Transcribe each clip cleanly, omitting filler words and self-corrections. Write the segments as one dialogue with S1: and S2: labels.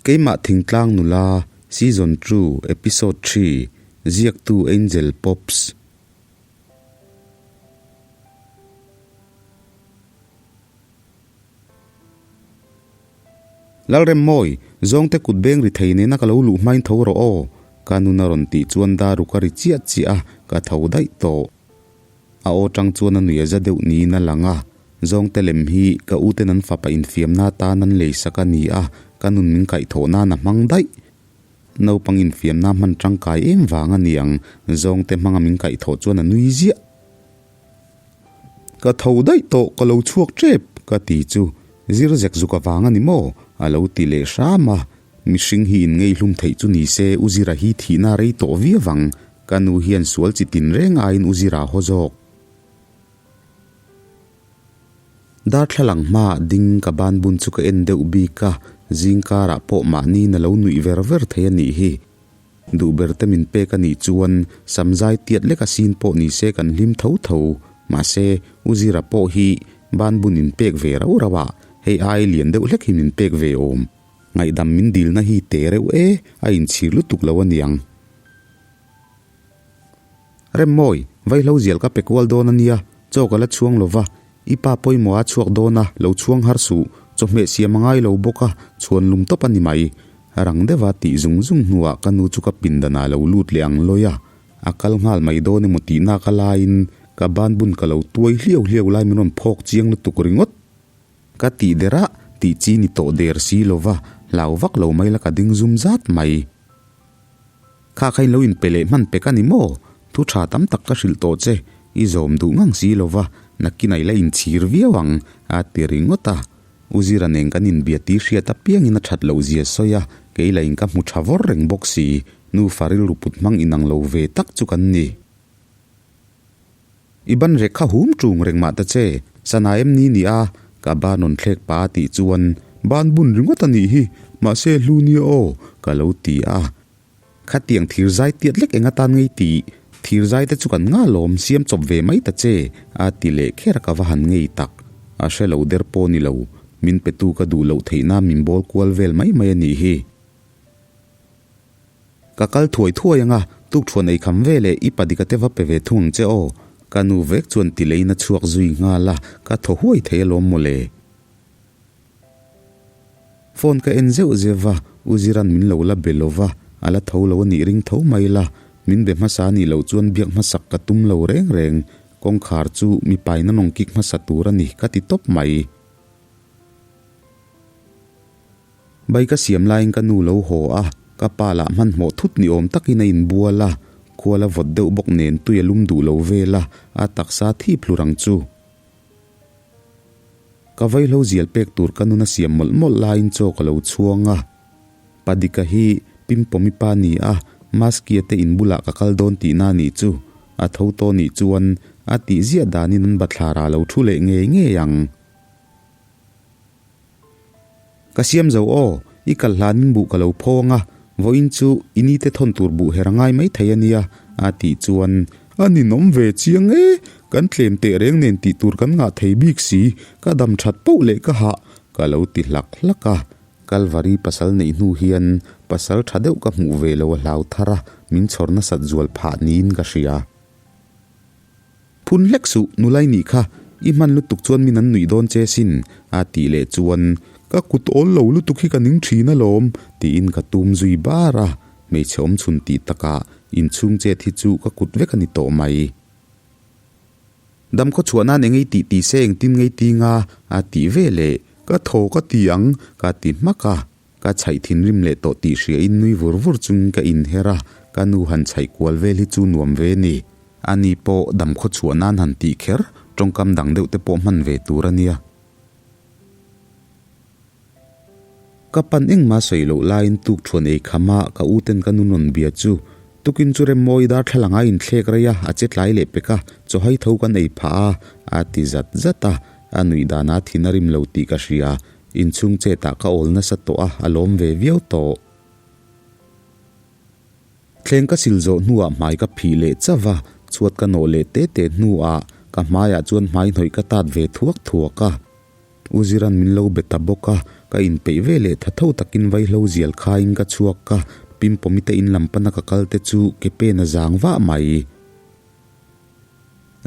S1: Keimah Thingtlang Nula, Season 2, Episode 3, Ziaktu Angel Pops. Lalremmawi, Zawngte kut beng ri thei nena ka lo luh hmain tho rawh aw, ka nun a rawn tih chuan daru ka ri chiah chiah a, ka tho daih tawh. A aw tang chuan a nuih a za deuh niin a lang a, Zawngte lem hi ka uten an fapa infiamna atan an lei sak a ni a, ka nun min kaihthawh nan a hmang daih. Naupang infiamna hman tangkai em vang a ni ang, Zawngte hmanga min kaihthawh chuan a nui ziah. Ka tho daih tawh, ka lo chhuak tep, ka ti chu zir zek zuk avang a ni maw? a lo ti leh hram a, mihring hi in ngeihlum theih chu ni se u Zira hi thihna rei tawh viau ang, ka nu hian sual chi tin reng aiin u Zira haw zawk. Darthlalang hmaah ding ka ban bun chu ka en deuh bik a, zing karah pawh mahni na lo nuih ver ver thei a nih hi. Duh ber te min pek a nih chuan samzai tiat lek a sin pawh ni se kan hlim tho tho. Mahse, U Zira pawh hi ban bun in pek ve rauh rauh a, hei ai lian deuh hlek hi min pek ve awm. Ngaihdam min dilna hi te reuh e, a inchhir lutuk lo a niang. Remmawi, vaihlo zial ka pe kual dawn a nia, chaw ka la chhuang lo va, i pa pawimawh a chhuak dawn a, lo chhuang har suh, chawhmeh siam a ngai lo bawk a, chhuan lum tawp a ni mai. Rang deuha tih zung zung hnuah ka nu chu ka pindan ah lo lut leh ang lawi a, a kal nghal mai dawn emaw tihna ka laiin ka ban bun ka lo tuai hliau hliau lai min rawn phawk chiang lutuk ringawt. Ka tih der a, tih chi ni tawh der si lo va, hlau vak lo mai la ka ding zum zat mai. Kha kha in lo inpe leh hman pek a ni maw? Thu tha tam tak ka hrilh tawh che, i zawm duh ngang si lo va, nakin a i la inchhir viau ang, a ti ringawt a. U Zira nen kan inbia tih hriat apiangin a that loh zia sawi a, kei la in ka hmu tha vawr reng bawk si, nufa rilru put hmang inang lo ve tak chu kan ni. I ban rek kha hum tung reng mah ta che, sana em ni ni a, ka ban rawn thlek pa a tih chuan ban bun ringawt a nih hi, mahse hlu nia aw, ka lo ti a. Khatiang thir zai tiat lek eng atan ngei tih, thir zai te chu kan nga lawm siam chawp ve mai ta che, a ti leh kher a ka va han ngei tak. A hre lo der pawh ni lo, min pe tu ka duh loh theih nan min bawl kual vel mai mai a nih hi. Ka kal thuai thuai anga, tukthuan ei kham ve leh i padika te va pe ve thung ang che aw. Ka nu vek chuan ti leiin a chhuak zui nghal a, ka thaw huai thei alawm mawle. Phone ka en zeuh zeuh va, U Ziran min lo la be lo va, a la tho lo a nih ring tho mai la. Min be hmasa a nih loh chuan biak hmasak ka tum lo reng reng. Kawngkhar chu mipaina nawng kik hmasa tur a ni ka ti tawp mai. Bai ka siam laiin ka nu lo haw a, ka pa lah hmanhmawh thut ni awm takin a inbual a, khual a vawt deuh bawk nen tui a lum duh lo vel a, a taksa thip hlur ang chu. Ka vaihlo zial pek tur ka nun a siam mawlh mawlh laiin chaw ka lo chhuang a, Padika hi Pimpawmi pa ni a, Maskia te in bulah ka kal dawn tihna nih chu, a tho tawh nih chuan a tih ziah danin an bathlar ah lo thu leh ngei ngei ang. Ka siam zo aw, i kal hlanin buh ka lo phawng a, vawiin chu i ni te thawn tur buh her a ngai mai thei a nia, a tih chuan. A ninawm ve chiang e, kan tlem teh reng nen tih tur kan ngah thei bik si, ka dam that poh leh ka hah, ka lo ti hlak hlak a. Kalvari pasal neih hnu hian pasal tha deuh ka hmuh ve lo a hlau thar a, min chhawr nasat zual phah niin ka hria. Phun hlek suh, nulai nih kha, i hman lutuk chuan min an nuih dawn che sin, a tih leh chuan, Ka kut awl lo lutuk hi ka ning thin alawm, tiin ka tum zui bar a, hmeichhe awm chhun tih takah inchhung chet hi chu ka kut vek a ni tawh mai. Dam khaw chhuah nan engei tih ti se engtin ngei ti nga, a tih ve leh, Ka thaw ka ti ang, ka ti hmak a. Ka chhaih thinrim leh tawh tih hriain nui vur vur chungin ka inher a, ka nu han chhaih kual vel hi chu nuam ve ni. Ani pawh dam khaw chhuah nan han tih kher, tawngkam dang deuh te pawh hman ve tur a nia. Ka pan engmah sawi loh laiin tuk thuan ei kham a, ka u ten ka nu rawn bia chu. Tukin chu Remmawi darthlalang a inthlek rei a, a che tlai leh pek a, chaw hai tho kan ei phah a, a ti zat zat a. A nuih danah thin a rim lo tih ka hria. Inchhung chetah ka awl nasa tawh a, a lawm ve viau tawh. Thleng ka sil zawh hnuah hmai ka phih leh chauh a, chhuat ka nawh leh te te hnuah ka hmaiah chuan hmai hnawih ka tat ve thuak thuak a. U Ziran min lo be ta bawk a, ka inpeih ve leh tha tho takin vaihlo zial khaiin ka chhuak a, Pimpawmi te in lam pana ka kal te chu ke pen a zang vah mai.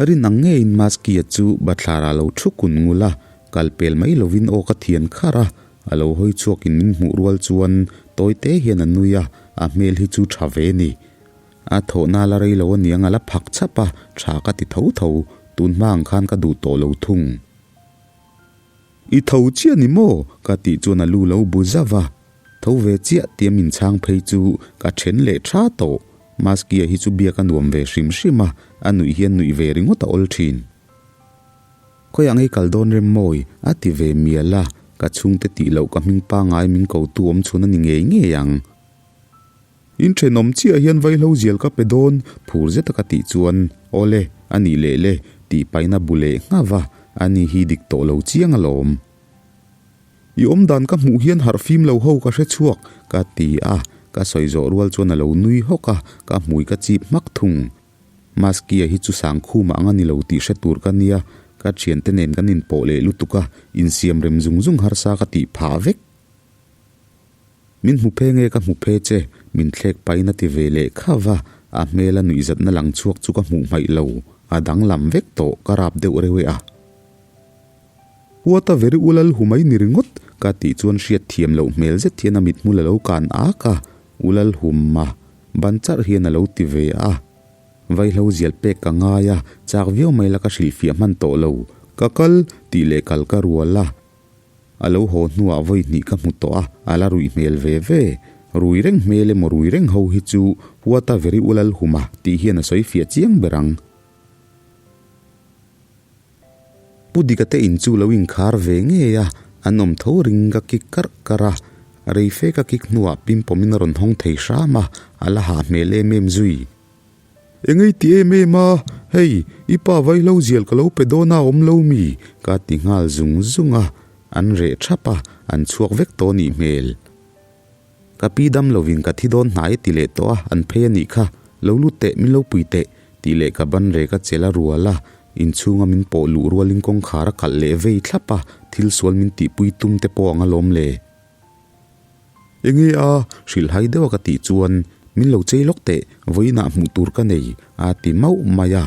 S1: Rin ang ngeiin Maskia chu bathlar ah lo thu kun ngul a, kal pel mai lovin aw ka thian khar a, a lo hawi chhuakin min hmuh rual chuan tawi te hian a nui a, a hmel hi chu tha ve ni. A thawhna la rei lo aniang a la phak chhap a, tha ka ti tho tho, tun hma ang khan ka duh tawh lo thung. I tho chiah ni maw? ka tih chuan a lu lo bu zauh a. Tho ve chiah tia min chhang phei chu ka then leh tha tawh. Maskia hi chu biak a nuam ve hrim hrim a, a nuih hian nuih ve ringawt a awl thin. Khawiah ngei kal dawn rem mawi? a ti ve mial a, ka chhungte tih loh ka hming pangai min kotu awm chhun a ni ngei ngei ang. In thenawm chiah hian vaihlo zial ka pe dawn, phur zeta ka tih chuan, Awle, a nih leh le, tih paina bu leh nghauh a, ani hi dik tawh lo chiang alawm. I awm dan ka hmuh hian harh fim lo ho ka hre chhuak, ka ti a, ka sawi zawh rual chuan a lo nui hawk a, ka hmui ka chip hmak thung. Maskia hi chu sangkhuma ang a ni lo tih hre tur ka nia, ka thiante nen kan inpawh leh lutuk a, insiam rem zung zung harsa ka tih phah vek. Min hmu phe nge ka hmu phe che, min thlek pahin a ti ve leh kha va, a hmela nuihzatna lang chhuak chu ka hmuh hmaih lo, a danglam vek tawh, ka rap deuh reuh e a. Huata veri u lal hu mai ni ringawt, ka tih chuan hriat thiam loh hmel zet hian a mithmul a lo kan ak a, U lal hum ma, ban charh hian a lo ti ve a. Vaihlo zial pek ka ngai a, chak viau mai la ka hrilhfiah hman tawh lo, ka kal tih leh kal ka rual a. A lo haw hnuah vawi hnih ka hmu tawh a, a la ruih hmel ve ve. Rui reng hmel emaw rui reng ho hi chu Huata veri u lal huma tih hian a sawi fiah chiang ber ang. Pu Dika te in chu lo inkhar ve ngei a, an awm tho ring ka kik karh karh a. Rei fe ka kik hnuah pimpawmin a rawn hawng thei hram a, a la hah hmel em em zui. Engei ti em em a, hei, i pa vaihlo zial ka lo pe dawn a awm lo mi? ka ti nghal zung zung a, an reh thap a, an chhuak vek tawh nih hmel. Ka pi dam lovin ka thi dawn hnai ti leh tawh a, an phei a nih kha, lo lut teh, min lo pui teh, tih leh ka ban rek a chel a rual a, inchhunga min pawh luh rualin kawngkhar a kalh leh vei thlap a, thil sual min tihpui tum te pawh ang alawm le. Enge a, hrilhhai deuh a ka tih chuan, min lo chei lawk teh, vawiinah hmuh tur ka nei, a ti mauh mai a.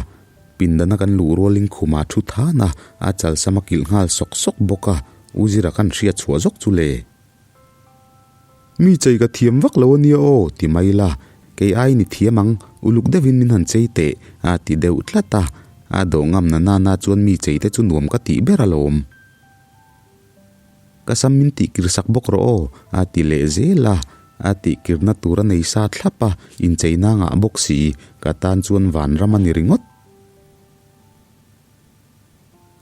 S1: Pindana kan luh rualin khumah thu than a, a chalsam a kilh nghal sawk sawk bawk a, U Zira kan hriat chhuah zawk chu le. Mi chei ka thiam vak lo a nia aw, ti mai la, kei aiin i thiam ang, uluk deuhin min han chei teh, a ti deuh tlat a. A dawh ngam na nana chuan mi chei te chu nuam ka tih ber alawm. Ka sam min tih kir sak bawk rawh aw, a ti leh zel a. A tih kirna tur a nei sa thlap a, incheina ngah bawk si, ka tan chuan vanram a ni ringawt.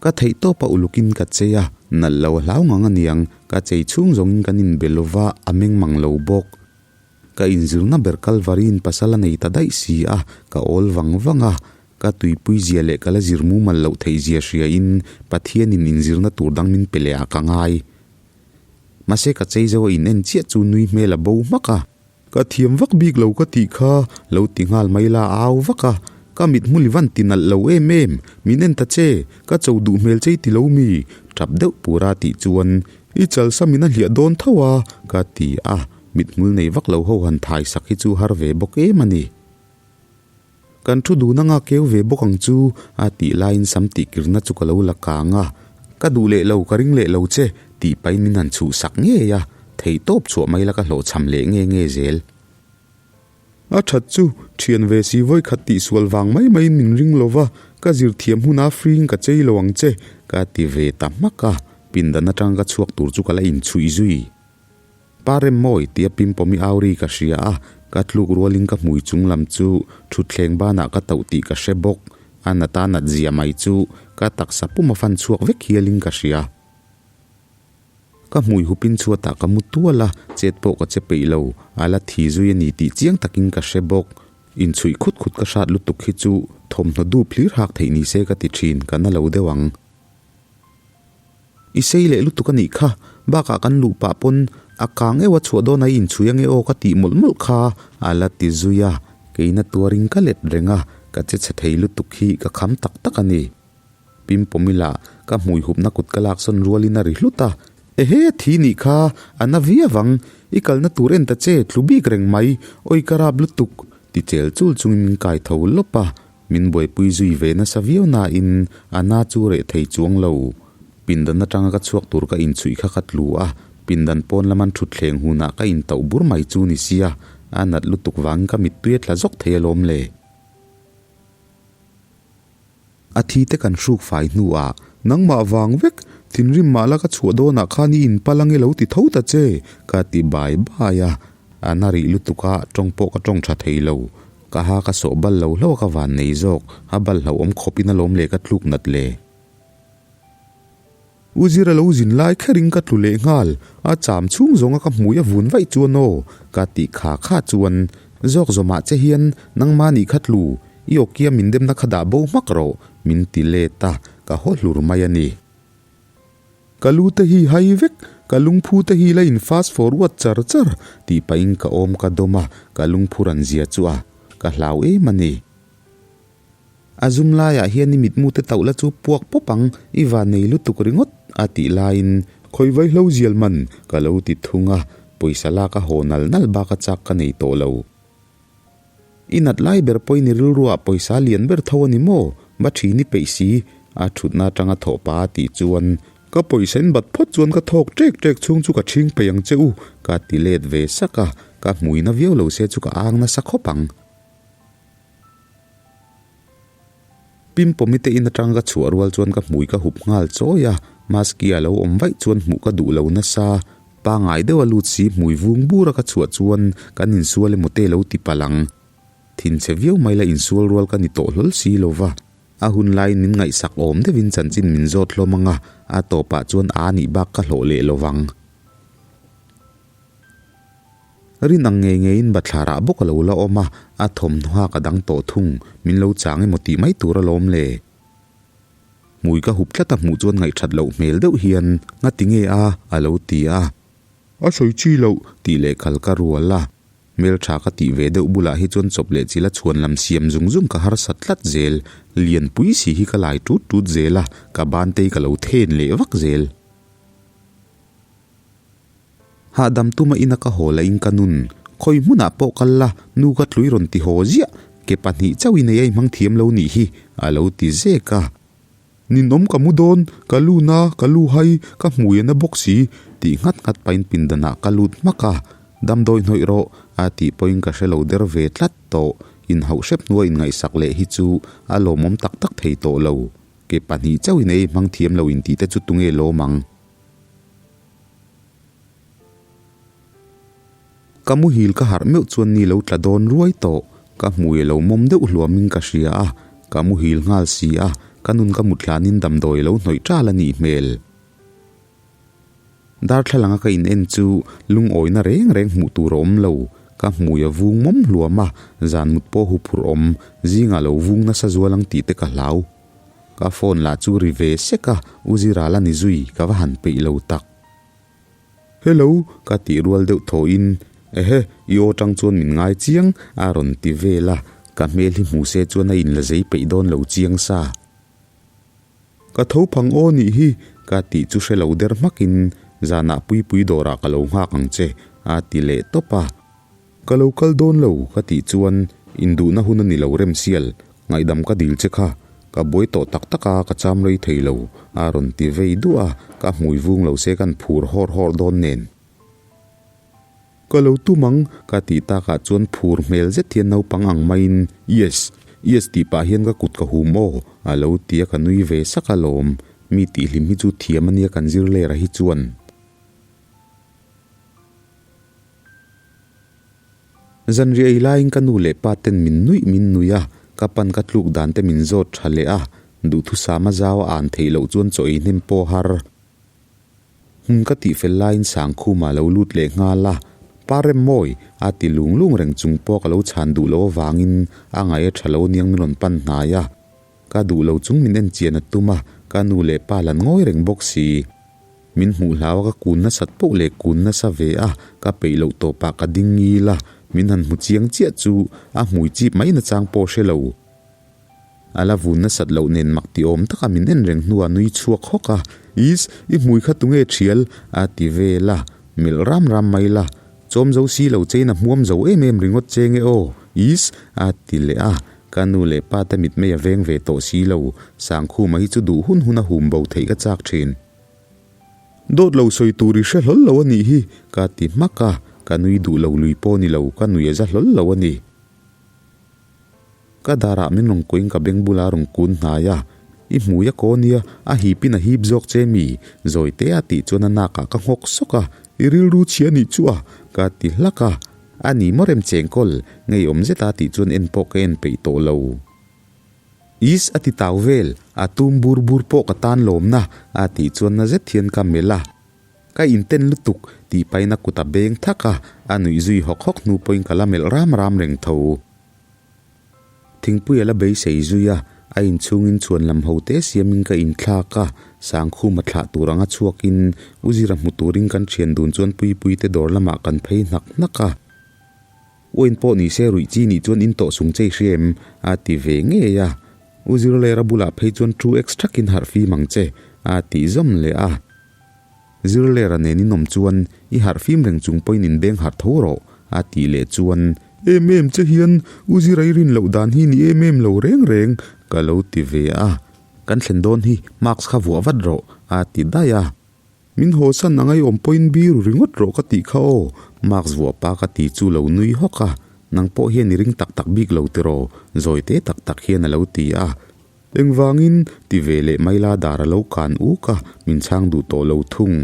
S1: Ka theih tawp a ulukin ka chei a, nalh lo a hlau ngang aniang, ka chei chhung zawngin kan inbe lova a meng mang lo bawk. Ka inzirna ber Kalvariin pasal a nei ta daih si a, ka awl vang vang a, ka tuipui zia leh ka la zir mumal loh theih zia hriain Pathianin inzirna tur dang min pe leh ah ka ngai. Mahse ka chei zo a in en chiah chu nui hmel a bo hmak a. Ka thiam vak bik lo ka tih kha lo ti nghal mai la a au vak a, ka mithmul i van ti nalh lo em em, min en ta che, ka cho duh hmel chei ti lo mi, tap deuh pura tih chuan i chalsam in a hliah dawn tho a ka ti a, mithmul nei vak lo ho han thai sak hi chu har ve bawk em a ni. Kan thu dun anga keu ve bawk ang chu a tih laiin sam tih kirna chu ka lo la kang a, ka duh leh lo ka ring leh lo che tih pahin min han chhuh sak ngei a, theih tawp chhuah mai la ka hlawhchham leh nge nge zel. A that chu thian ve si vawi khat tih sual vang mai maiin min ring lo va, ka zir thiam huna free in ka chei lo ang che ka ti ve ta hmak a, pindan atanga ka chhuak tur chu ka la inchhuih zui. Pa Remmawi tia pimpawmi au ri ka hria a, ka tluk rualin ka hmui chung lam chu thutthleng banah ka tauh tih ka hre bawk. A nata nat zia mai chu ka taksa pum a fan chhuak vek hialin ka hria. Ka hmui hupin chhuatah ka mu tual a, chet pawh ka che peih lo, a la thi zui a ni tih chiang takin ka hre bawk. Inchhuih khut khut ka hrat lutuk hi chu thawmhnaw dup hlir hak theih ni se ka ti thin, ka na lo deuh ang. I sei leh lutuk a nih kha, bakah kan luh pah pawn a kang euh a chhuah dawn a i inchhui ange aw ka tih mawlh mawlh kha a la ti zui a, keina tuarin ka let reng a, ka che chhe thei lutuk hi ka kham tak tak a ni. Pimpawm ila, ka hmui hupna kut ka laksawn rualin a ri hlut a. Ehe, thi nih kha, a na viau ang. I kalna tur en ta che, tlu bik reng mai, awi ka rap lutuk, ti chel chul chungin min kai tho lawp a. Min buaipui zui ve nasa viau nain a na chu reh thei chuang lo. Pindan atanga ka chhuak tur ka inchhuih kha ka tlu a, pindan pawn laman thutthleng hunah ka intauh bur mai chu ni sia, a nat lutuk vangin ka mittui a tla zawk thei alawm le. A thi te kan hruk fai hnuah, Nangmah vang vek, thinrim mah la ka chhuah dawnah khan i inpal ange lo ti tho ta che, ka ti bai bai a. A na rih lutuk a, tawng pawh ka tawng tha thei lo. Ka ha ka sawh bal lo hlauh a ka van nei zawk, a bal hlauhawm khawpin alawm le ka tluk nat le. U Zira lo zin lai kherin ka tlu leh nghal, a cham chhung zawnga ka hmui a vun vaih chuan aw, ka tih kha kha chuan zawk zawmah che hian nangmah nih kha tlu, i awkia min demna kha dah bo hmak rawh, min ti let a, ka haw hlur mai a ni. Ka lu te hi hai vek, ka lungphu te hi la in fast forward char char, tih pahin ka awm ka dawm a, ka lungphu ran zia chu a, ka hlau em a ni. A zum laiah hian i mitmu te tauh la chu puak pawp ang, i van nei lutuk ringawt, a tih laiin khawi vaihlo zial man ka lo ti thung a, pawisa lak a haw nal nal bak a chak ka nei tawh lo. I nat lai ber pawhin i rilruah pawisa lian ber tho a ni maw? Ba thin i peih si, a thutna atanga thawh pa a tih chuan ka pawisa in bat phawt chuan ka thawk ṭek ṭek chhung chu ka chhing peih ang che u, ka ti let ve sak a, ka hmuina viau lo se chu ka ang nasa khawp ang. Pimpawmi te in atang ka chhuah rual chuan ka hmui ka hup nghal chawi a, maski a lo awm vaih chuan hmuh ka duh lo nasa. Pangai deuh a lut si hmui vung bur a ka chhuah chuan kan insual emaw te lo ti palh ang. Thinchhe viau mai la insual rual ka ni tawh hlawl si lo va. A hun laiin min ngaihsak awm deuhin chanchin min zawt hlawm ang a, a tawpah chuan a nih bak ka hlawh leh lo vang. Rin ang ngei ngeiin bathlarah bawk a lo la awm a, a thawmhnaw hak a dang tawh thung, min lo chang emaw tih mai tur alawm le. Hmui ka hup tlat a hmuh chuan ngaihthat loh hmel deuh hian ngati nge a a lo ti a. A sawi chi loh tih leh kal ka rual a, hmeltha ka tih ve deuh bulah hi chuan chawp leh chila chhuan lam siam zung zung ka harsat tlat zel, lianpui si hi ka lai tut tut zel a, ka bantei ka lo then leh vak zel. Hahdam tuma ina ka haw lahin ka nun, khawi hmunah pawh kal la, nu ka tlui rawn ti haw ziah, ke pahnih chauh i nei a i hmang thiam lo nih hi, a lo ti zek a. Ninawm ka mu dawn, ka lu na, ka lu hai, ka hmui a na bawk si, tih nghat nghat pahin pindanah ka lut hmak a. Damdawi hnawih rawh, a tih pawhin ka hre lo der ve tlat tawh, inhauh hrep hnua inngaihsak leh hi chu a lawmawm tak tak thei tawh lo. Ke pahnih chauh i nei hmang thiam lo intih te chu tunge lawm ang? Ka muhil ka harh meuh chuan ni lo tla dawn ruai tawh, ka hmui a lo mawm deuh hluamin ka hria a, ka muhil nghal si a, ka nun ka mut hlanin damdawi a lo hnawih ṭal a nih hmel. Darthlalanga ka in en chu lungawina reng reng hmuh tur a awm lo, ka hmui a vung mawm hluam a, zan mut pawh huphurh awm, zingah lo vung nasa zual ang tih te ka hlau. Ka phone lah chu ri ve sek a, U Zira la ni zui, ka va han peih lo tak. Hello, ka tih rual deuh thawhin, Ehe, i aw tang chuan min ngai chiang, a rawn ti vel a, ka hmel hi hmu se chuan a inla zei peih dawn lo chiang sa. Ka tho phang aw nih hi, ka tih chu hre lo der hmakin, Zanah Puipui dawrah ka lo nghak ang che, a ti leh tawp a. Ka lo kal dawn lo ka tih chuan induhna hun a ni lo remsial, ngaihdam ka dil che kha, ka buai tawh tak tak a ka cham rei thei lo a rawn ti vei duah a, ka hmui vung lo se kan phur hawr hawr dawn nen. Ka lo tum ang ka tih takah chuan phur hmel zet hian naupang ang maiin Yes, yes tih pah hian ka kut ka hum aw a lo ti a ka nui ve sak alawm, mi tihhlim hi chu thiam a nia kan zir lera hi chuan. Zanriah ei laiin ka nu leh pa ten min nuih min nuih a, ka pan ka tluk dan te min zawt tha leh a, duhthusam a zau a an theih loh chuan chaw ei hnem pawh har. Hmun ka tih fel laiin Sangkhuma lo lut leh nghal a, Pa Remmawi a ti lung lung reng chung pawh ka lo chhan duh loh avangin a ngaih a tha lo aniang min rawn pan hnai a, ka duh lo chung min en chian a tum a, ka nu leh pa lan ngawi reng bawk si. Min hmuh hlau a ka kun nasat poh leh kun nasa ve a, ka peih loh tawpah ka ding ngil a, min han hmu chiang chiah chu a hmui chip mai nachang pawh hre lo. A la vun nasat loh nen mak ti awm taka min en reng hnuah nui chhuak hawk a, Is, i hmui kha tunge thial? a ti vel a, melh ram ram mai la, chawm zo si lo chein a hmuam zo em em ringawt che nge aw, is, a ti leh a, ka nu leh pa te mitmei a veng ve tawh si lo, Sangkhuma hi chu duh hun hun a hum bo theih ka chak thin. Dawt lo sawi tur i hre hlawl lo a nih hi, ka ti hmak a, ka nui duh lo lui pawh ni lo, ka nui a za hlawl lo a ni. Ka darah min rawn kuain ka beng bulah a rawn kun hnai a, I hmui a kaw nia, a hipin a hip zawk che mi? Zawi te a tih chuan a nakah ka nghawk sawk a, I rilru chhia nih chu a, ka ti hlak a, A ni maw rem chengkawl, ngeiawm zeta tih chuan en pawh ka en peih tawh lo. Is a ti tau vel, a tum bur bur pawh ka tan lawmna, a tih chuan na zet hian ka melh a. Ka inten lutuk, tih pahin a kut a beng thak a, a nuih zui hawk hawk hnu pawhin ka la melh ram ram reng tho. Thingpui a la beisei zui a, a inchhungin chhuan lam ho te siamin ka inthlak a, Sangkhuma thlah tur anga chhuakin U Zira hmu turin kan thian dun chuan Puipui te dawr lamah kan phei hnak hnak a. Uain pawh ni se ruih chi nih chuan in tawh sung chei hria em? a ti ve ngei a. U Zirlera bulah phei chuan two X thakin harh fim ang che, a tih zawm leh a. Zirlera nen in awm chuan i harh fim reng chung pawhin in beng harh tho rawh, a tih leh chuan, Em em che hian U Zira i rin loh dan hi ni em em lo reng reng, ka lo ti ve a. Kan thlen dawn hi mask kha vuah vat rawh, a ti daih a. Min hawsan a ngaiawm pawhin biru ringawt rawh ka tih kha aw, mask vuah pa ka ti chu lo nui hawk a, nang pawh hian i ring tak tak bik lo tiraw, zawi te tak tak hian a lo ti a. Engvangin ti ve leh mai la dar a lo kan uk a, min chhang duh tawh lo thung.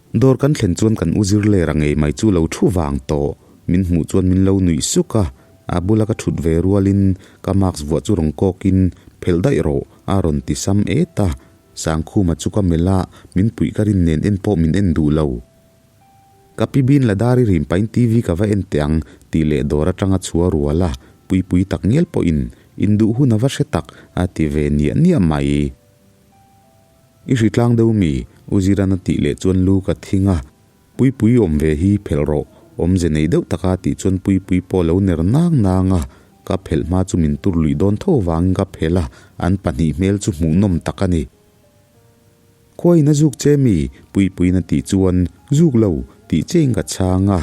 S1: Dawr kan thlen chuan kan u zirlera ngei mai chu lo thu vang tawh. Min hmuh chuan min lo nuih suk a, a bula ka thut ve rualin ka mask vuah chu rawn kawkin phelh daih rawh a rawn ti sam et a. Sangkhuma chu ka melh a, min puih ka rin nen en pawh min en duh lo. Ka pi bin la dar i rim pahin TV ka va en teh ang tih leh dawr atanga chhuah rual a, puipui tak ngial pawhin induh hun a va hre tak a ti ve niah niah mai. I hri tlang deuh mi? U Ziran a tih leh chuan lu ka thing a, Puipui awm ve hi phelh rawh, awmze nei deuh taka tih chuan Puipui pawh lo ner nang nang a, ka phelh hma chu min tur luih dawn tho vangin ka phelh a, an pahnih hmel chu hmuhnawm tak a ni. Khuain a zuk che mi? Puipuiin a tih chuan, Zuk lo, tih chein ka chhang a.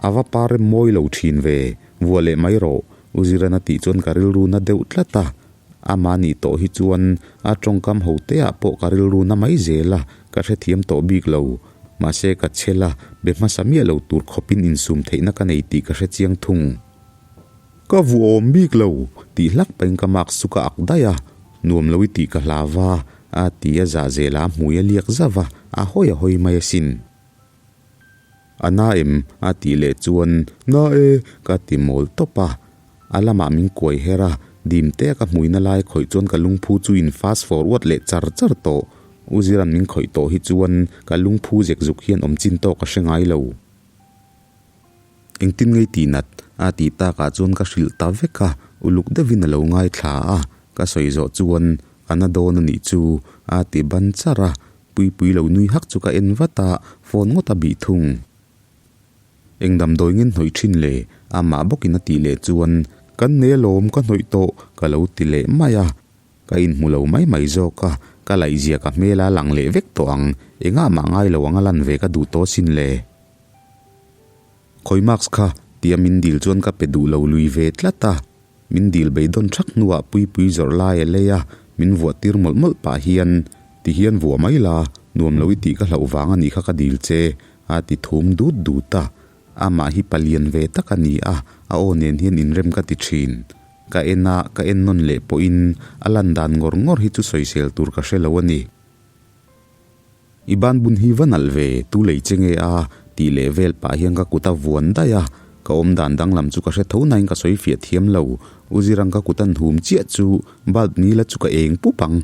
S1: A va pa rem mawi lo thin ve, vuah leh mai rawh, U Ziran a tih chuan ka rilru na deuh tlat a. Amah nih tawh hi chuan a tawngkam ho te ah pawh ka rilru na mai zel a, ka hrethiam tawh bik lo. Mahse ka chhel a, be hmasa miah lo tur khawpin insum theihna ka nei tih ka hrechiang thung. Ka vuawm bik lo, tih hlak pahin ka mask chu ka ak daih a, nuam lo i tih ka hlau va, a ti a zah zel a, a hmui a liak zauh va, a hawi a hawi mai asin. A na em? a tih leh chuan, Na e, ka ti mawl tawp a. A lamah min kuai her a, dim te a ka hmuina lai khawih chuan ka lungphu chu in fast forward leh char char tawh. U Zira'n min khawih tawh hi chuan ka lungphu zek zuk hian awm chin tawk a hre ngai lo. Engtin ngei tih nat a tih takah chuan ka hrilh ta vek a, uluk deuhin a lo ngaithla a, ka sawi zawh chuan a na dawn a nih chu a ti ban char a, Puipui lo nui hak chu ka en vat a, phone ngawt a bih thung. Eng damdawi ngen hnawih thin le? Amah bawkin a tih leh chuan kan nei alawm ka hnawih tawh ka lo ti leh mai a, ka inhmu lo mai mai zawk a, ka laihzia ka hmel a lang leh vek tawh ang, engah mah ngai lo ang a lan ve ka duh tawh sin le. Khawi mask kha tia min dil chuan ka pe duh lo lui ve tlat a, min dil beidawn thak hnuah Puipui zawrh lai a lei a, min vuah tir mawlh mawlh pah hian ti hian vuah mai la, nuam lo i tih ka hlauh vang a nih kha ka dil che a ti thum dut dut a, amah hi palian ve tak a ni a, a aw nen hian inrem ka ti thin. Ka en a, ka en nawn leh pawhin a lan dan ngawr ngawr hi chu sawisel tur ka hre lo a ni. I ban bun hi va nalh ve, tu lei che nge a? tih leh vel pah hian ka kut a vuan daih a, ka awm dan danglam chu ka hre tho nain ka sawi fiah thiam lo. U Zirang ka kut an hum chiah chu bulb nila chu ka eng pup ang.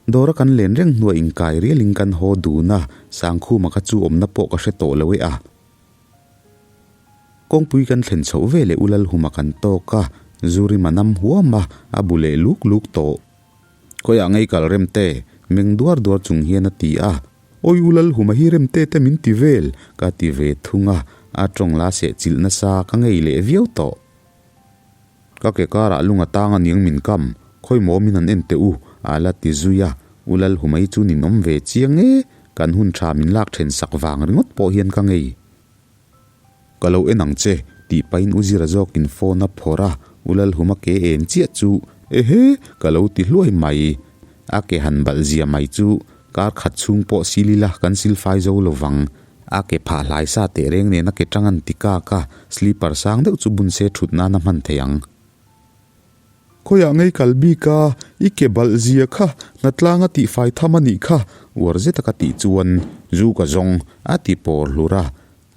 S1: Dawra kan len reng hnuah inkai rialin kan haw dun a, Sangkhuma kha chu awmna pawh ka hre tawh lo e a. Kawngpui kan thlen chhoh ve leh U Lalhuma kan tawk a, Zurima nam huam a, a bu leh luk luk tawh. Khawiah ngei kal rem te? Meng duar duar chung hian a ti a. Awi U Lalhuma hi rem te te min ti vel, ka ti ve thung a. A tawng la seh chilh nasa ka ngei leh viau tawh. Ka ke karah lung a tang aniang min kam, khawi maw min han en teh u, a la ti zui a, U Lalhumai chu ninawm ve chiang e, kan hun tha min lak then sak vang ringawt pawh hian ka ngei. Ka lo en ang che, tih pahin U Zira zawkin phone a phawrh a, U Lalhuma ke eng chiah chu, Ehe, ka lo ti hluai mai. A ke han balh zia mai chu, kar khat chhung pawh sil ila kan sil fai zo lo vang. A ke phah hlai sa teh reng nen a ke tang an ti kak a, slipper sang deuh chu bun se thut nan a hman thei ang. Khawiah ngei kal bik a, i ke balh zia kha hnatlang a tihfai tham a nih kha, uar zet a ka tih chuan zu ka zawng a ti pawr hlur a.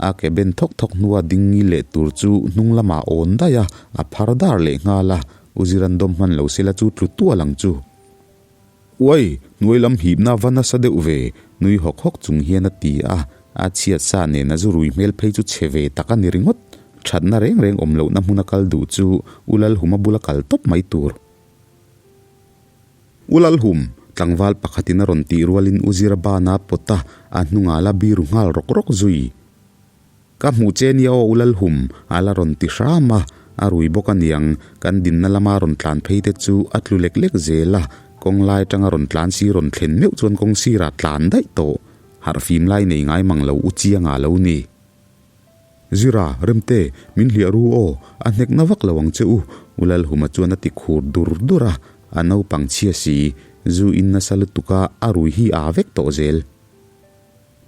S1: A ke ben thawk thawk hnua ding ngi leh tur chu hnung lamah a awn daih a, a phar dar leh nghal a, U Ziran dawm hman lo sela chu tlu tual ang chu. Uai, hnuai lam hipna va nasa deuh ve, nui hawk hawk chung hian a ti a, a chhiat sa nen a zu rui hmel phei chu chhe ve tak a ni ringawt. Thatna reng reng awm lohna hmuna kal duh chu U Lalhuma bula kal tawp mai tur. U Lalhum, tlangval pakhatin a rawn tih rualin U Zira bana pawt a, a hnungah la biru nghal rawk rawk zui. Ka hmuh che nia aw U Lalhum, a la rawn ti hram a, a rui bawk aniang, kan dinna lama rawn tlan phei te chu a tlu lek lek zel a, kawng lai atanga rawn tlan si rawn thlen meuh chuan kawng sirah tlan daih tawh, harhfim lai nei ngai mang lo U Chianga lo ni. Zira, Remte, min hliah ru aw, a hnek na vak lo ang che u, U Lalhuma chuan a ti khur dur dur a, a naupang chhia si, zu in nasa lutuk a, a rui hi aa vek tawh zel.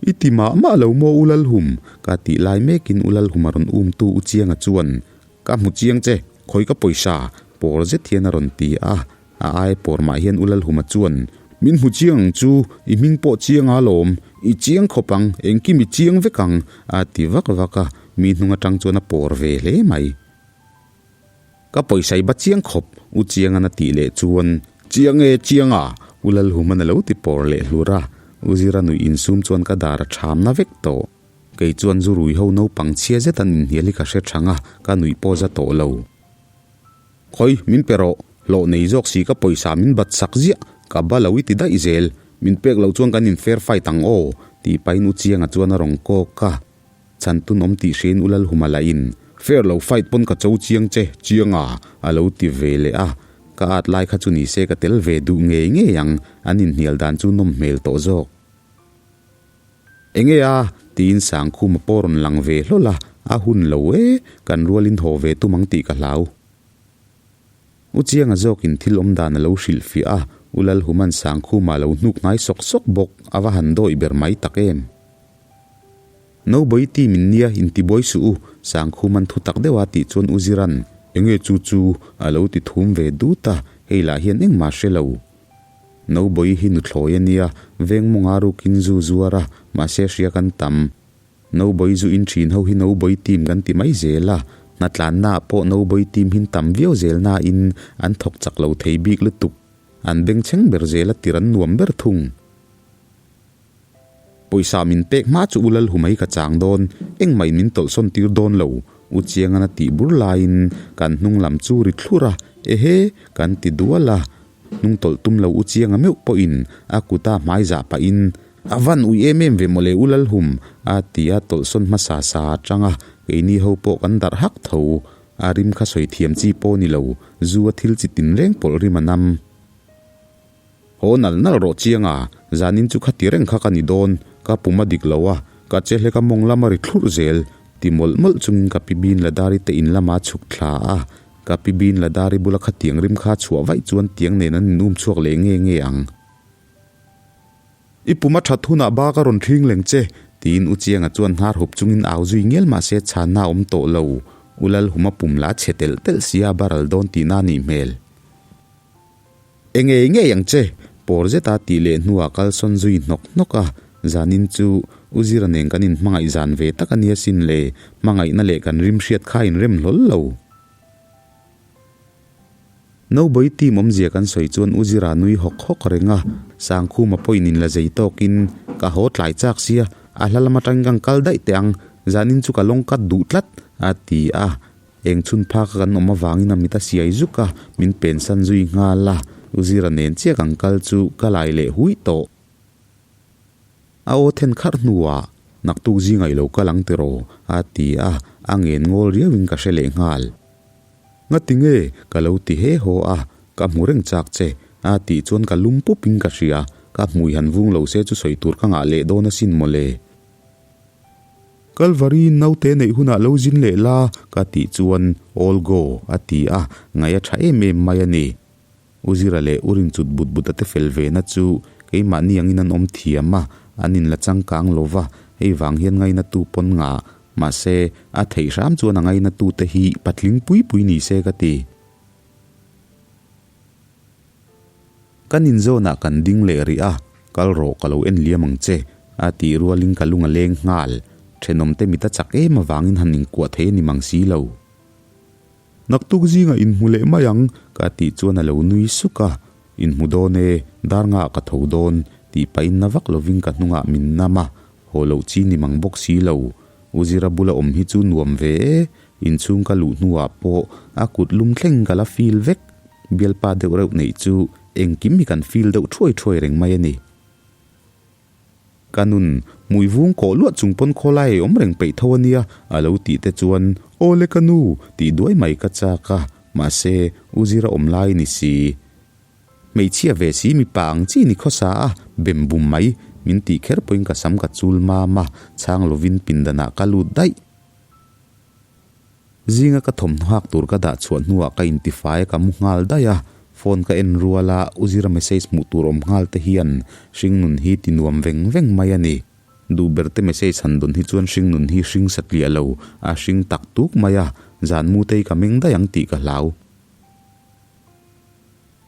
S1: I ti mah mah lo maw U Lalhum? Ka tih lai mekin U Lalhum a rawn umtu U Chianga chuan, Ka hmu chiang che, khawi ka pawisa? Pawr zet hian a rawn ti a. A ai pawr mah hian U Lalhuma chuan, Min hmu chiang ang chu, i hming pawh chiang a lawm, i chiang khawp ang, engkim i chiang vek ang, a ti vak vak a, mi hnung atang chuan a pawr ve hle mai. Ka pawisa i ba chiang khawp, U Chianga'n a tih leh chuan, Chiang e, Chiang a! U Lalhuman a lo ti pawr leh hlur a, U Zira nuih insum chuan ka dar a ṭham na vek tawh. Kei chuan zu rui ho naupang chhia zet an inhnial hi ka hre ṭhang a, ka nuih pawh za tawh lo. Khawi, min pe rawh, hlawh nei zawk si ka pawisa min bat sak ziah, ka ba lo i ti daih zel, min pek loh chuan kan in fair fight ang aw, tih pahin U Chianga chuan a rawn kawk a. Chantun awm tih hriain U Lalhuma lahin, Fair lo fight pawn ka cho chiang che, chiang a, a lo ti ve leh a. Ka at lai kha chu ni se ka tel ve duh ngei ngei ang, an inhnial dan chu nawm hmel tawh zawk. Enge a? tiin Sangkhuma pawh rawn lang ve hlawl a, a hun lo e, kan rualin haw ve tum ang tih ka hlau. U Chianga zawkin thil awm dan a lo hrilhfiah a, U Lalhuman Sangkhuma a lo hnuk hnai sawk sawk bawk, a va han dawih ber mai tak em. Nobody team in nia intibuai suh u, Sangkhuman thu tak deuh a tih chuan U Ziran, Enge chu chu? a lo ti thum ve dut a, hei lah hian engmah hre lo. Nobody hi nuthlawi a nia, veng mawnga rukin zu zuar a, mahse hria kan tam. Nobody zu in thin ho hi Nobody team kan ti mai zel a, hnatlanna ah pawh Nobody team hin tam viau zel nain an thawk chak lo thei bik lutuk. An bengchheng ber zel a tir an nuam ber thung. Pawisa min pek hma chu U Lalhumai ka chang dawn, engmah in min tawlhsawn tir dawn lo, U Chiangan a tih bur laiin kan hnung lam chu ri thlur a, Ehe, kan ti dual a. Hnung tawlh tum lo U Chianga meuh pawhin a kuta hmai zah pahin, A van ui em em ve mawle U Lalhum, a ti a tawlhsawn hmasa sa atang a, keini ho pawh kan darh hak tho. A rim kha sawi thiam chi pawh ni lo, zu a thil chi tinreng pawlh rim a nam. Haw nal nal rawh chiang a, zanin chu khati reng kha ka ni dawn, ka pum a dik lo a, ka che hlek a mawng lam a ri thlurh zel, ti mawlh mawlh chungin ka pi bin Ladari te in lama chhuk thla a, ka pi bin Ladari bula khatiang rim kha chhuah vaih chuan tiang nen an in um chhuak leh nge nge ang. I pum a that hunah ba ka rawn thling leng che, tiin U Chianga chuan hnar hup chungin au zui ngial mahse chhanna a awm tawh lo, U Lalhuma pum la chhe telh telh sia a baral dawn tihna a nih hmel. E ngei ngei ang che, pawr zeta tih leh hnuah kal sawn zui hnawk hnawk a, zanin chu U Zira nen kan inhmangaih zan ve tak a nia sin le, hmangaihna leh kan rim hriat kha inrem hlawl lo. Nobody team awmzia kan sawi chuan U Zira nui hawk hawk reng a, Sangkhuma pawhin inla zei tawkin ka haw tlai chak sia, a hla lam atangin kan kal daih teh ang, zanin chu ka lawng kat duh tlat, a ti a. Eng chhun phak a kan awm avangin a mit a siai zuk a, min pensan zui nghal a, U Zira nen chiah kan kal chu ka lai leh hui tawh. A aw then kharh hnuah. Naktuk zingah i lo kal ang tiraw? a ti a, a ngen ngawl riauin ka hre leh nghal. Ngati nge? ka lo ti he haw a, ka hmu reng chak che, a tih chuan ka lum pup in ka hria, ka hmui han vung lo se chu sawi tur ka ngah leh dawn asin mawle. Kalvari naute neih hunah lo zin leh la, ka tih chuan All go, a ti a, ngaih a tha em em mai a ni. U Zira leh U Rinchut but but a te fel ve na chu keimahni angin an awm thiam a, an inla changkang lo va, hei vang hian ngainatu pawn ngah. Mahse, a theih hram chuan a ngainatu te hi patling pui pui ni se ka ti. Kan inzawnah kan ding leh rih a, kal rawh ka lo en liam ang che, a tih rualin ka lung a leng nghal. Thenawmte mit a chak em avangin han inkuah thei a ni mang si lo. Naktuk zingah inhmu leh mai ang, ka tih chuan a lo nui suk a. Inhmu dawn e, dar ngaah ka tho dawn, tih pahin na vak lovin ka hnungah min nam a, haw loh chi ni mang bawk si lo. U Zira bula awm hi chu nuam ve e, inchhung ka luh hnuah pawh a kut lum thleng ka la feel vek. Bialpa deuh reuh neih chu engkim hi kan feel deuh thuai thuai reng mai a ni. Ka nun, hmui vung kawh luah chung pawn khawlai ei awm reng peih tho a nia, a lo tih te chuan, Aw le ka nu, tih duai mai ka chak a, mahse, u Zira awm lai ni si. Hmeichhia ve si mipa ang chi ni khawsa a, bem bum mai, min tih kher pawhin ka sam ka chul mam a, chhang lovin pindanah ka lut daih. Zinga ka thawmhnaw hak tur ka dah chhuah hnuah ka intifai a ka mu nghal daih a, phone ka en rual a, U Zira message hmuh tur awm nghal te hian hringnun hi ti nuam veng veng mai a ni. Duh ber te message han dawn hi chuan hringnun hi hring satliah lo, a hring tak tuk mai a, zan mu te hi ka meng daih ang tih ka hlau.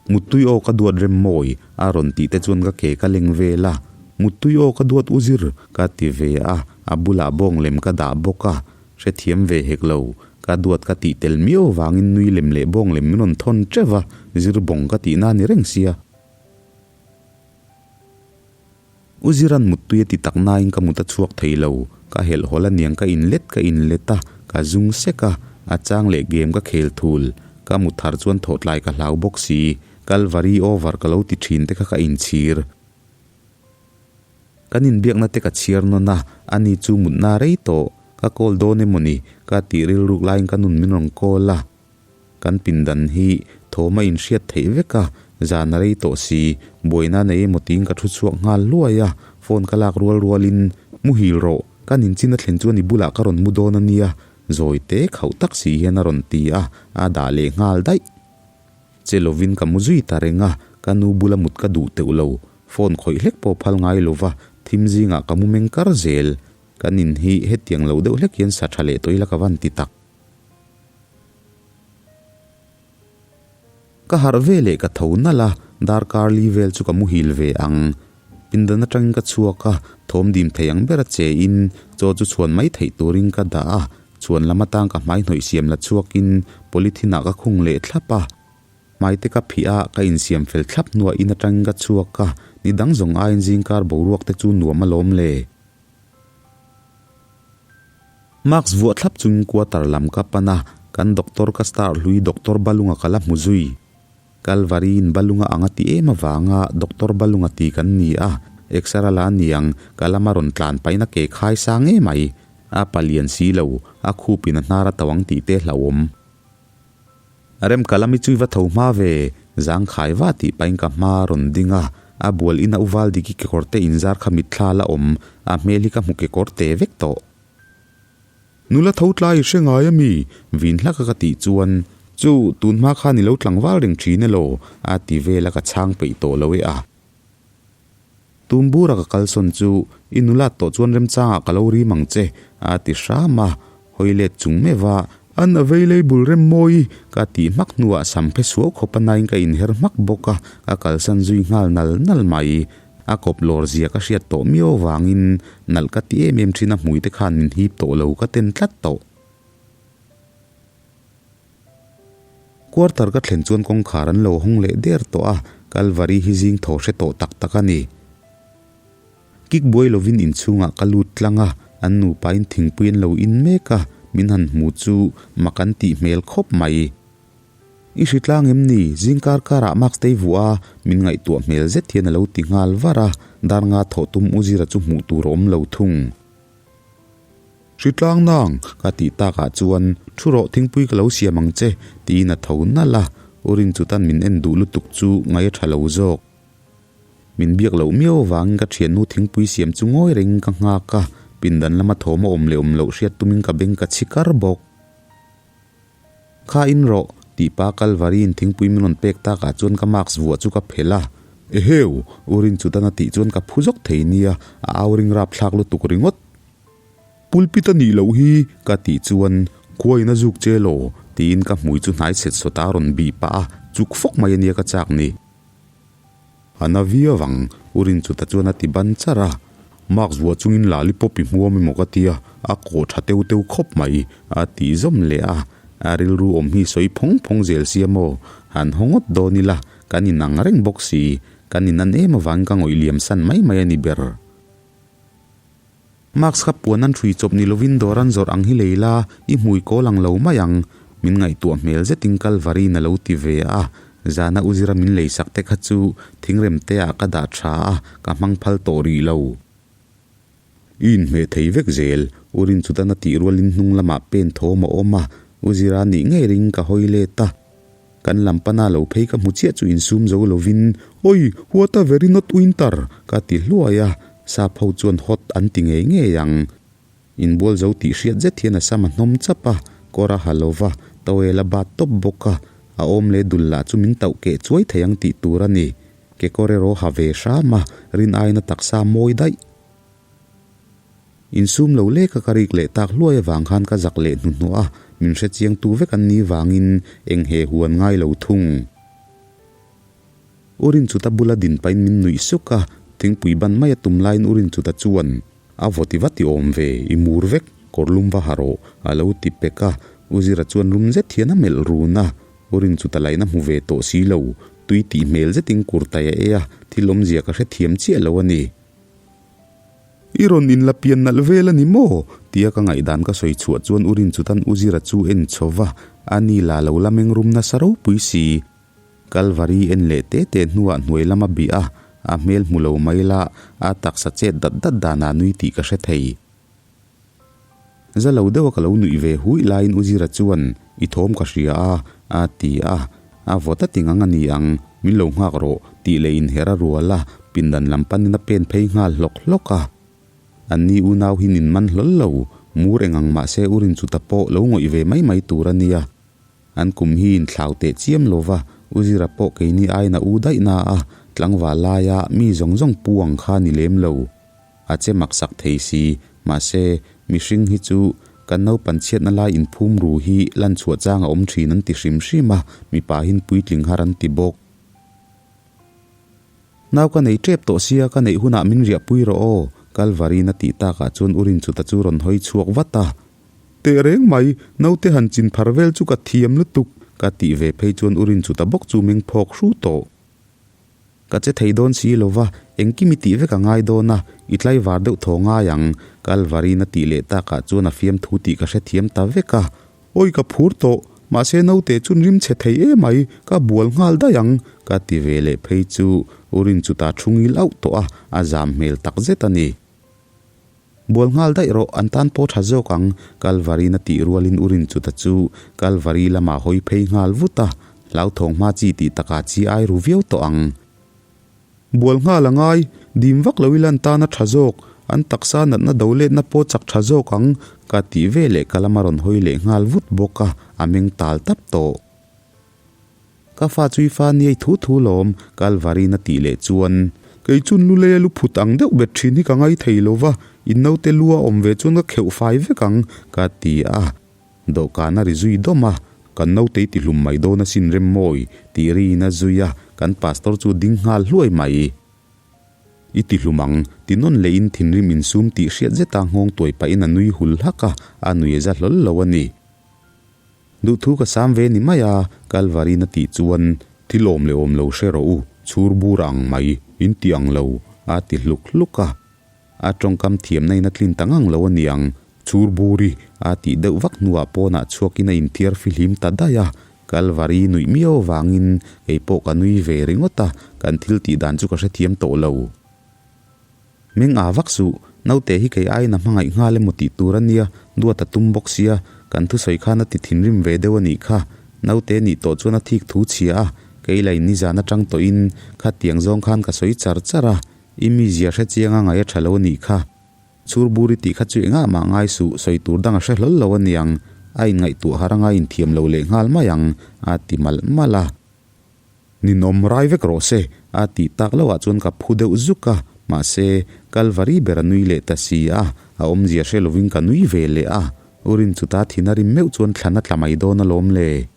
S1: Muttui aw ka duat rem mawi a rawn tih te chuan ka ke ka leng vel a, Muttui aw ka duat u zir ka ti ve a, a bulah bawng lem ka dah bawk a, hrethiam ve hek lo, ka duat ka tih tel miau vangin nui lem leh bawng lem min rawn thawn teuh a, zir bawng ka tihna a ni reng sia. U Ziran muttui a ti tak nain ka mut a chhuak thei lo, ka helh hawl aniang ka inlet ka inlet a, ka zung sek a, a chang leh game ka khel thul, ka mut thar chuan thawhtlai ka hlau bawk si, Kalvari over ka lo ti thin te kha ka inchhir. Kan inbiakna te ka chhiar nawn a, ani chu mutna rei tawh, ka call dawn emawni ka tih rilruk laiin ka nun min rawn call a. Kan pindan hi thawm a inhriat theih vek a, zan a rei tawh si, buaina nei emaw tiin ka thu chhuak nghal hluai a, phone ka lak rual rualin, Muhil rawh, ka ninchin a thlen chuan i bulah ka rawn mu dawn a nia, zawi te khauh tak si hian a rawn ti a, a dah leh nghal daih. Che lovin ka mu zui ta reng a, ka nu bula mut ka duh teuh lo, phone khawih hlek pawh phal ngai lova, thim zingah ka mu meng kar zel. Kan in hi hetiang lo deuh hlek hian sa tha leh tawh ila ka van ti tak. Ka harh ve leh ka tho nalh a, darkar li vel chu ka muhil ve ang. Pindan atangin ka chhuak a, thawm dim thei ang bera che in chaw chu chhuan mai theih turin ka dah a, chhuan lam atang ka hmai hnawih siam la chhuakin polythene ah ka khung leh thlap a. Hmai te ka phih a, ka insiam fel thlap hnuah in atangin ka chhuak a, ni dang zawng aiin zingkar boruak te chu nuam alawm le. Mask vuah thlap chungin quarter lam ka pan a, kan doctor ka star hlui Doctor Balunga ka la hmu zui. Kalvari in Balunga ang a ti em avanga Doctor Balunga ti kan ni a, exer a la a niang, ka lama rawn tlan pahin a ke khai sang em mai. A palian si lo, a khupin a hnar a to ang tih te hlauhawm. Rem ka lam i chui va tho hma ve, zangkhai va tih pahin ka hma a rawn ding a, a bual ina u Valdiki kekawr te inzar kha mitthla la awm, a hmel hi ka hmu kekawr te vek tawh. Nula tho tlai i hre ngai a mi? Vin hlak a ka tih chuan, Chu, tun hma khan i lo tlangval reng thin elaw? a ti vel a ka chhang peih tawh lo e a. Tumbura ka kalsawn chu i nulat tawh chuan remchangah ka lo rim ang che, a ti hram a. Hawi let chung meuh a, An a vei lei bul rem mawi ka tih hmak hnuah sam phe suau khawp a nain ka inher hmak bawk a, ka kalsan zui nghal nal nal mai. A kawp lawr zia ka hriat tawh miau avangin nalh ka ti em em thin a hmui te khan min hip tawh lo ka ten tlat tawh. Quarter ka thlen chuan kawngkhar an lo hawng leh der tawh a, Kalvari hi zing thaw hre tawh tak tak a ni. Kik buai lovin inchhungah ka lut tlang a, an nupain thingpui an lo in mek a, min han hmu chu mak an tih hmel khawp mai. I hri tlang em ni? Zing kar karah mask te i vuah a, min ngaihtuah hmel zet hian a lo ti nghal var a, dar nga thawh tum u Zira chu hmuh tur a awm lo thung. Hritlang nang, ka tih takah chuan, Thu rawh thingpui ka lo siam ang che, tiin a tho nalh a. U Rinchutan min en duh lutuk chu ngaih a tha lo zawk. Min biak loh miau avangin ka thiannu thingpui siam chu ngawi rengin ka nghak a, pindan lama thawm a awm leh awm loh hriat tumin ka beng ka chhi kar bawk. Kha in rawh, tih pa Kalvariin thingpui min rawn pek takah chuan ka mask vuah chu ka phelh a. Eheu! U Rinchutan a tih chuan ka phu zawk thei nia, a au ring rapthlak lutuk ringawt. Pulpit a nih loh hi, ka tih chuan, Khuain a zuk che law? tiin ka hmui chu hnai chhet sawta a rawn bih pah a, chuk fawk mai a nia ka chak ni. A na viau ang, U Rinchuta chuan a ti ban char a. Mark vuah chungin lollipop i hmuam emaw ka tia, a kawh tha teu teu khawp mai, a tih zawm leh a. A rilru awm hi sawi phawng phawng zel sia maw? Han haw ngawt dawn ila, kan inang reng bawk si. Kan inan em avangin ka ngawih liam san mai mai a ni ber. Max kha puan an hrui chawp ni lovin dawr an zawrh ang hi lei la, i hmui kawl ang lo mai ang. Min ngaihtuah hmel zetin Kalvari'n a lo ti ve a, zana u zira min lei sak te kha chu thingrem te ah ka dah tha a, ka hmang phal tawh rih lo. I inhmeh thei vek zel, u Rinchutan a tih rualin hnung lamah pen thawm a awm a, u zira nih ngei ring ka hawi let a. Kan lam pana lo phei ka hmu chiah chu insum zo lovin, Oi, what a very not winter! ka ti hluai a, sap ho chuan hot an ti ngei ngei ang. Inbual zo tih hriat zet hian a sam a hnawm chap a, kawr a ha lo va, towel a bat tawp bawk a, a awm leh dul lah chu min tauh keh chuai thei ang tih tur a ni. Kekawr erawh ha ve hram a, rin aiin a taksa a mawi daih. Insum lo leka ka rik leh tak hluai avang khan ka zak leh hnuhnawh a, min hre chiang tu vek an nih vangin eng he hu an ngai lo thung. U Rinchuta bula din pahin min nuih suk a, thingpui ban mai a tum laiin U Rinchuta chuan, A vawti va ti awm ve, i mur vek, kawrlum va ha rawh, a lo ti pek a. U Zira chuan rum zet hian a melh run a, U Rinchuta laihna hmu ve tawh si lo, tui tih hmel zetin kurtai a ei a, thil awmzia ka hrethiam chiah lo a ni. I rawn inla pian nalh vel a ni maw? tia ka ngaihdan ka sawi chhuah chuan U Rinchutan U Zira chu en chho va, a ni la lo la meng rum nasa ropui si. Kalvari en leh te te hnuah hnuai lam a bih a, a hmel hmu lo mai la, a taksa chet dat dat danah nui tih ka hre thei. Za lo deuha ka lo nuih ve huih laiin U Zira chuan, I thawm ka hria a, a ti a. A vawt a ti ngang a ni ang, min lo nghak rawh, tih leh inher a rual a, pindan lam panin a pen phei nghal hlawk hlawk a. Anni unau hi nin man hlawl lo, mur eng ang mahse U Rinchuta pawh lo ngawih ve mai mai tur a nia. An kum hi inthlau teh chiam lo va, U Zira pawh keini aiin a u daih na a, tlangval laia mi zawng zawng pu ang kha ni lem lo. A che maksak thei si, mahse, mihring hi chu kan naupan chhiatna lai inphum ru hi lan chhuah chang a awm thin an ti hrim hrim a, mipa hin puitling har an ti bawk. Nau ka nei tep tawh sia, ka neih hunah min riahpui rawh aw, Kalvarin a tih takah chuan U Rinchuta chu rawn hawi chhuak vat a. Teh reng mai, naute han chin phar vel chu ka thiam lutuk, ka tih ve phei chuan U Rinchuta bawk chu meng phawk hru tawh. Ka che thei dawn si lo va, engkim i tih vek a ngai dawn a, i tlaivar deuh thaw ngai ang, Kalvarin a tih leh takah chuan a fiamthu tih ka hrethiam ta vek a. Awi ka phur tawh, mahse naute chun rim chhe thei emai, ka bual nghal daih ang, ka ti ve leh phei chu U Rinchuta thu ngil auh tawh a, a zam hmel takzet a ni. Bual nghal daih rawh, an tan pawh tha zawk ang, Kalvarin a tih rualin U Rinchuta chu Kalvari lamah hawi phei nghal vut a, hlauthawng hma chi tih takah chi ai ru viau tawh ang. Bual nghal a ngai, dim vak lo ila an tan a tha zawk, an taksa natna do letna pawh chak tha zawk ang, ka tih veleh ka lama rawn hawi leh nghal vut bawk a, a meng tal tap tawh. Ka fa chu i fa niai thu thu lawm, Kalvarin a tih leh chuan. Kei chun lu leia lu phut ang deuh bet thin hi ka ngai thei lo va, in naute lu a awm ve chuan ka kheuh fai vek ang, ka ti a. Dawhkan a ri zui dawm a, kan naute i ti hlum mai dawn asin Remmawi, tih riin a zui a, kan pastor chu ding nghal hluai mai. I ti hlum ang, ti nawn lehin thinrim insum tih hriat zeta nghawng tuai pahin a nui hul hak a, a nui a za hlawl lo a ni. Duhthu ka sam ve ni mai a, Kalvarin a tih chuan, Thil awm leh awm lo hre rawh u, chhur bur ang mai, in ti ang lo, a ti hluk hluk a. A tawngkam thiamna in a tlin ta ngang lo a ni ang, chhur buri a tih deuh vak hnuah pawnah chhuakin a inthiar fihlim ta daih a. Kalvari nuih miau avangin kei pawh ka nui ve ringawt a, kan thil tih dan chu ka hrethiam tawh lo. Meng a vak suh, Naute hi kei aiin a hmangaih nghal emaw tih tur a nia, duat a tum bawk sia, kan thusawi khan a ti thinrim ve deuh a nih kha. Naute nih tawh chuan a thik thu chhia a, kei la in nizan atang tawhin khatiang zawng khan ka sawi char char a, i mizia hre chianga ngaih a tha lo a nih kha. Chhurbur i tih kha chu engah mah ngai suh, sawi tur dang a hre hlawl lo a niang, a inngaihtuah har anga inthiam lo leh nghal mai ang, a ti malh malh a. Ninawm rai vek rawh se, a tih tak loh ah chuan ka phu deuh zuk a, mahse, Kalvari ber a nui leh ta si a, a awmzia hre lovin ka nui ve leh a, U Rinchuta thin a rim meuh chuan thlan a tla mai dawn alawm le.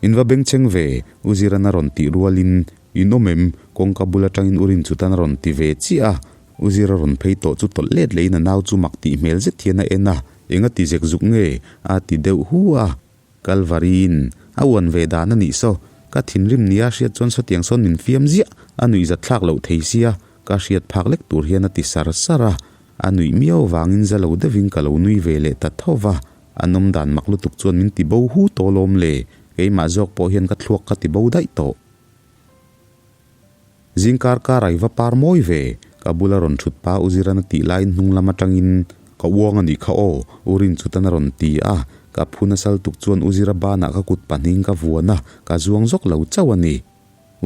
S1: In va bengchheng ve, U Ziran a rawn tih rualin, In awm em? Kawngka bul atangin U Rinchutan a rawn ti ve chiah a, U Zira rawn phei tawh chu tawlh let lehin a nau chu mak tih hmel zet hian a en a, Enga ti zek zuk nge? a ti deuh hu a. Kalvariin a uan ve dan a nih saw, ka thinrim nia hriat chuan sawtiang sawn min fiam ziah, a nuih zat thlak loh thei sia, ka hriat phak lek tur hian a ti sar sar a, a nuih miau vangin za lo deuhin ka lo nui ve leh ta tho va, a nawm dan mak lutuk chuan min ti bo hu tawh lawm le, keimah zawk pawh hian ka thluak ka ti bo daih tawh. Zingkar kar ai va par mawi ve, ka bula rawn thut pa U Ziran a tih laiin hnung lam atangin ka uang a nih kha aw, U Rinchutan a rawn ti a, ka phu nasal tuk chuan U Zira banah ka kut pahnihin ka vuan a, ka zuang zawk lo chauh a ni.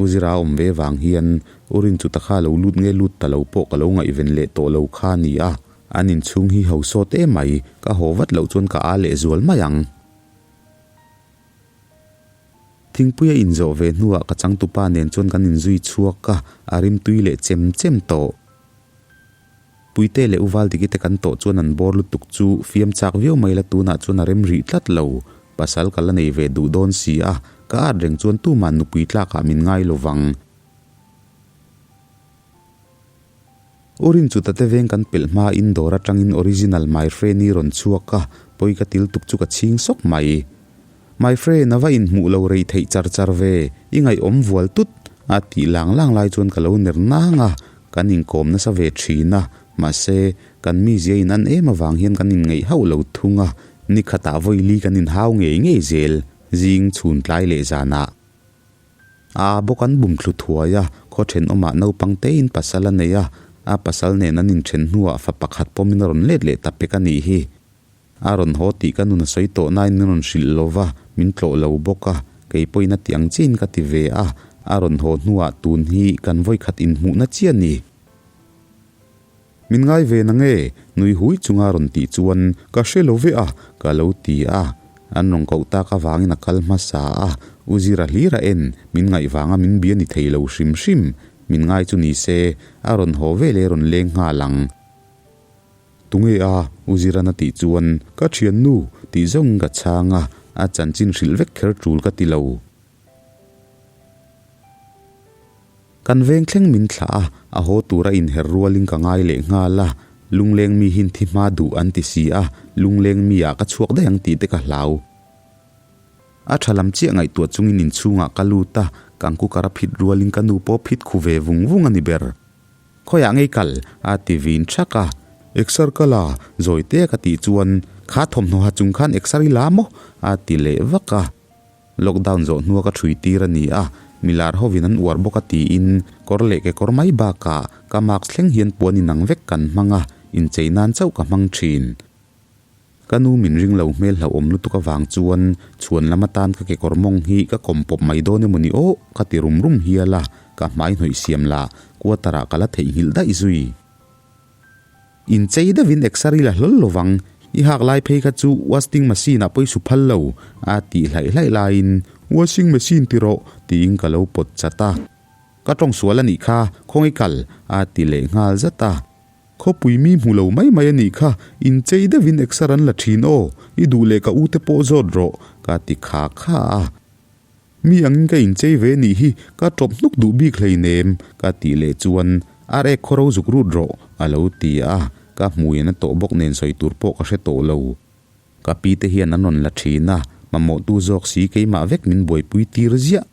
S1: U Zira a awm ve vang hian U Rinchuta kha lo lut nge lut ta lo pawh ka lo ngaihven leh tawh lo kha a ni a, an inchhung hi ho sawt emai, ka haw vat loh chuan ka a lehzual mai ang. Thingpui a inzawh ve hnuah ka changtupa nen chuan kan inzui chhuak a, a rimtui leh chem chem tawh. Puite leh Uval Diki te kan tawh chuan an bawr lutuk chu fiam chak viau mai la tunah chuan a rem rih tlat lo. Pasal ka la nei ve duh dawn si a, ka at reng chuan tuman nupui tlakah min ngai lo vang. U Rinchuta te veng kan pelh hmain dawr atangin original my friend i rawn chhuak a, pawi ka til tuk chu ka chhing sawk mai. My friend a va inhmuh lo rei theih char char ve, i ngaihawm vual tut a tih lang lang lai chuan ka lo ner nang a, kan inkawm nasa ve thin a, mahse kan mizia in an em avang hian kan inngeih hauh lo thung a, nikhatah vawili kan inhau ngei ngei zel, zing chhun tlai leh zanah. A bawk an bum thlu thuai a, khaw thenawmah naupang tein pasal a nei a, a pasal nen an inthen hnuah fa pakhat pawmin a rawn let leh ta pek a nih hi. A rawn haw tih ka nun a sawi tawh nain min rawn hrilh lo va, min tlawh lo bawk a, kei pawhin a ti ang chiin ka ti ve a, a rawn haw hnuah tun hi kan vawikhat inhmuhna chiah a ni. Min ngai ve na nge? Nui hui chunga rawn tih chuan ka hre lo ve a, ka lo ti a. An rawn koh tak avangin a kal hmasa a, U Zira hlir a en, min ngaih vanga min bia ni thei lo hrim hrim. Min ngai chu ni se, a rawn haw ve leh rawn leng nghal ang. Tunge a? U Zira'n a tih chuan ka thiannu tih zawngin ka chhang a, a chanchin hrilh vek kher tul ka ti lo. Kan veng thleng min thlah a, a haw tura inher rualin ka ngai leh nghal a, lungleng mi hin thi hma duh an ti si a, lungleng mi ah ka chhuak daih ang tih te ka hlau. A tha lam chiah ngaihtuah chungin inchhungah ka lut a, kan cooker a phit rualin ka nu pawh phit khu ve vung vung a ni ber. Khawiah ngei kal? a ti vin thak a. Exer ka la, zawi te ka tih chuan, Kha thawmhnaw ha chung khan exer i la maw? a ti leh vak a. Lockdown zawh hnua ka ṭhui tir a ni a, milar hovin an uar bawk a tiin kawr leh kekawr mai bakah ka mask thleng hian puan inang vek kan hmang a, inchei nan chauh ka hmang ṭhin. Ka nu min ring lo hmel hlauhawm lutuk avang chuan chhuan lam atan ka kekawr mawng hi ka kawm pawp mai dawn emaw ni aw ka ti rum rum hial a, ka hmai hnawih siam lah quarter ah ka la theihnghilh daih zui. Inchei deuhin exer i la hlawl lo vang, i hak lai phei kha chu washing machine ah pawisa phal lo, a tih hlaih hlaih laiin washing machine ti rawh tiin ka lo pawt chat a. Ka tawng sual a nih kha, khawngaih kal, a ti leh nghal zat a. Khawpui mi hmu lo mai mai a nih kha, inchei deuhin exer an la thin aw, i duh leh ka ute pawh zawt rawh, ka ti kha kha a. Mi angin ka inchei ve nih hi ka tawp hnuk duh bik hleinem ka tih leh chuan ar ek khawro zuk rut rawh a lo ti a, ka hmui an a tawh bawk nen sawi tur pawh ka hre tawh lo. Ka pi te hian an rawn la thin a, mamawhtu zawk si keimah vek min buaipui tir ziah.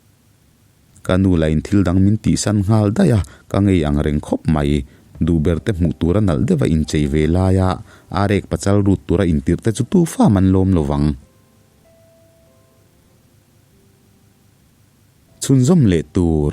S1: Ka nu lah in thil dang min tihsan nghal daih a, ka ngei ang reng khawp mai. Duh ber te hmuh tura nalh deuh a inchei ve laia ar ek pachal rut tura intirh te chu tu fam an lawm lovang. Chhunzawm leh tur.